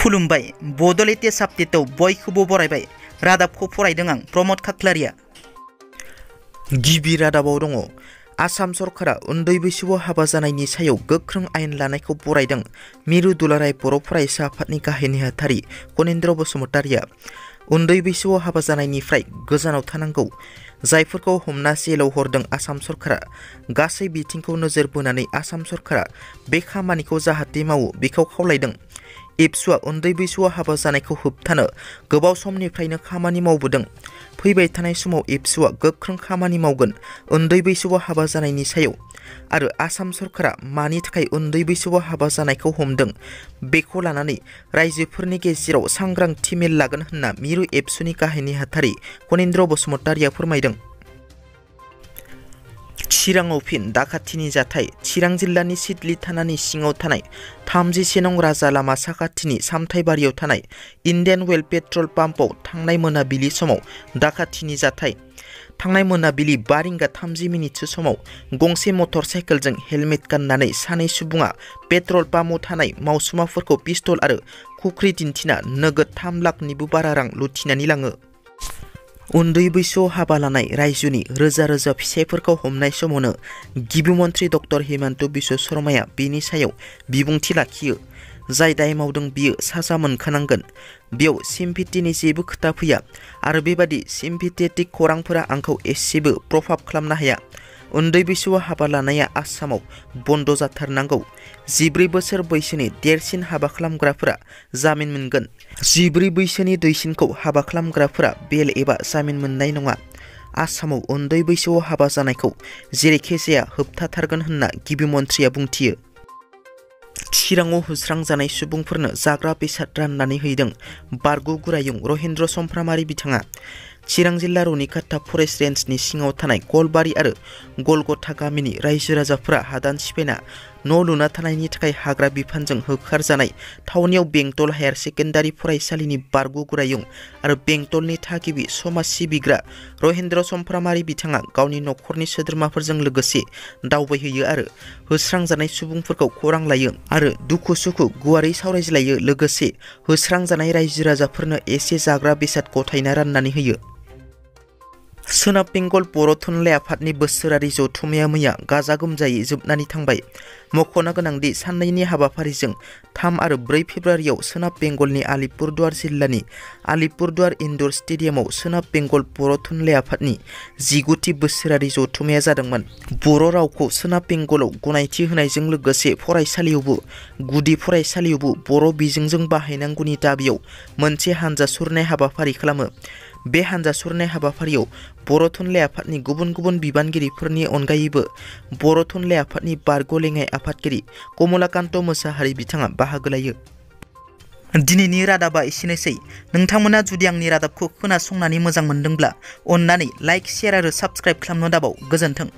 खुलुमबाय बड' लेटेस्ट आपडेटआव बयखौबो बरायबाय। रादाबखौ फरायदों आं प्रमद खाख्लारिया। गिबि रादाबाव दङ आसाम सरकारा उन्दै बैसोआव हाबा जानायनि सायाव गोख्रों आयेन लानायखौ बरायदों। मिरु दुलाराय बर' फरायसा आफादनि गाहाय नेहाथारि कनिन्द्र बसुमतारिया उन्दै बैसोआव हाबा जानायनिफ्राय गोजानाव थानांगौ। जायफोरखौ हमना जेलाव हरदों आसाम सरकारा गासै बिथिंखौ नोजोर बोनानै आसाम सरकारा बे खामानिखौ जाहाथे मावो बेखौ खावलायदों। एबसुआ उन्दै बैसोआव हाबा जानायखौ होबथानो गोबाव समनिफ्रायनो खामानि मावबोदों। फैबाय थानाय समाव एबसुआ गोख्रों खामानि मावगोन उन्दै बैसोआव हाबा जानायनि सायाव। आरो आसाम सरकारा मानि थाखाय उन्दै बैसोआव हाबा जानायखौ हमदों बेखौ लानानै रायजोफोरनि गेजेराव सांग्रांथि मेल लागोन होनना मिरु एबसुनि गाहाय नेहाथारि कनिन्द्र बसुमतारिया फोरमायदों। चिराङाव फिन दाखाथिनि जाथाय। चिरां जिल्लानि सिडली थानानि सिङाव थानाय 37 नं राजा लामा साखाथिनि सामथाइबारियाव थानाय इन्डियान वेल पेट्रल पाम्पआव थांनाय मोनाबिलि समाव दाखाथिनि जाथाय। थांनाय मोनाबिलि 5 रिंगा 30 मिनिटसो समाव गंसे मटर साइकेलजों हेलमेट गाननानै सानै सुबुङा पेट्रल पाम्पआव थानाय मावसुमाफोरखौ पिस्तल आरो खुख्रि दिन्थिना नोगोद 3 लाखनिबो बारा रां लुथिनानै लाङो। उन्दै बैसोआव हाबा लानाय रायजोनि रोजा रोजा फिसायफोरखौ हमनाय समावनो गिबि मन्त्रि डक्टर हिमन्त बिश्व शर्माया बेनि सायाव बिबुंथि लाखियो। जाय दाय मावदों बियो साजा मोनखानांगोन। बेयाव सिम्पेथिनि जेबो खोथा फैया आरो बेबादि सिम्पेथेटिक खौरांफोरा आंखौ एसेबो प्रभाब खालामनो हाया। उन्दै बैसोआव हाबा लानाया आसामाव बन्द जाथारनांगौ। 14 बोसोर बैसोनि देरसिन हाबा खालामग्राफोरा जामिन मोनगोन। 14 बैसोनि दैसिनखौ हाबा खालामग्राफोरा बेल एबा जामिन मोननाय नङा। आसामाव उन्दै बैसोआव हाबा जानायखौ जेरैखिजाया होबथाथारगोन होनना गिबि मन्थ्रिया बुंथियो। चिराङाव होस्रांजानाय सुबुंफोरनो जाग्रा बेसाद राननानै हैदों बारग'गोरायुं रहेन्द्र समफ्रामारि बिथाङा। चिरां जिल्ला रुनिकाटा फरेस्ट रेन्जनि सिङाव थानाय गलबारि आरो गलगथा गामिनि रायजो राजाफोरा हादान सिफायना न' लुना थानायनि थाखाय हाग्रा बिफानजों होखारजानाय थावनियाव बेंटल हायार सेकेन्डारि फरायसालिनि बारग'गोरायुं आरो बेंटलनि थागिबि समाज सिबिग्रा रहेन्द्र समफ्रामारि बिथाङा गावनि नखरनि सोद्रोमाफोरजों लोगोसे दावबायहैयो आरो होस्रांजानाय सुबुंफोरखौ खौरां लायो आरो दुखु सुखु गुवारै सावरायज्लायो। लोगोसे होस्रांजानाय रायजो राजाफोरनो एसे जाग्रा बेसाद गथायना राननानै होयो। सोनाब बेंगल बर' थुनलाइ आफादनि बोसोरारि जथुम्माया मैया गाजा गोमजायै जोबनानै थांबाय। मख'नो गोनांदि साननैनि हाबाफारिजों 3 आरो 4 फेब्रुवारियाव सोनाब बेंगलनि आलिपुरदुवार जिल्लानि आलिपुरदुवार इनडोर स्टेडियामाव सोनाब बेंगल बर' थुनलाइ आफादनि 19थि बोसोरारि जथुम्माया जादोंमोन। बर' रावखौ सोनाब बेंगलाव गनायथि होनायजों लोगोसे फरायसालियावबो गुदि फरायसालियावबो बर' बिजोंजों बाहायनांगौनि दाबियाव मोनसे हानजा सुरनाय हाबाफारि खालामो। बे हानजा सुरनाय हाबाफारियाव बर' थुनलाइ आफादनि गुबुन गुबुन बिबानगिरिफोरनि अनगायैबो बर' थुनलाइ आफादनि बारग' लेङाइ आफादगिरि कमलाकान्त मोसाहारि बिथाङा बाहागो लायो। दिनैनि रादाबा एसेनोसै। नोंथांमोना जुदि आंनि रादाबखौ खोनासंनानै मोजां मोनदोंब्ला अन्नानै लाइक, शेयार आरो साबस्क्राइब खालामनो दाबाव। गोजोन्थों।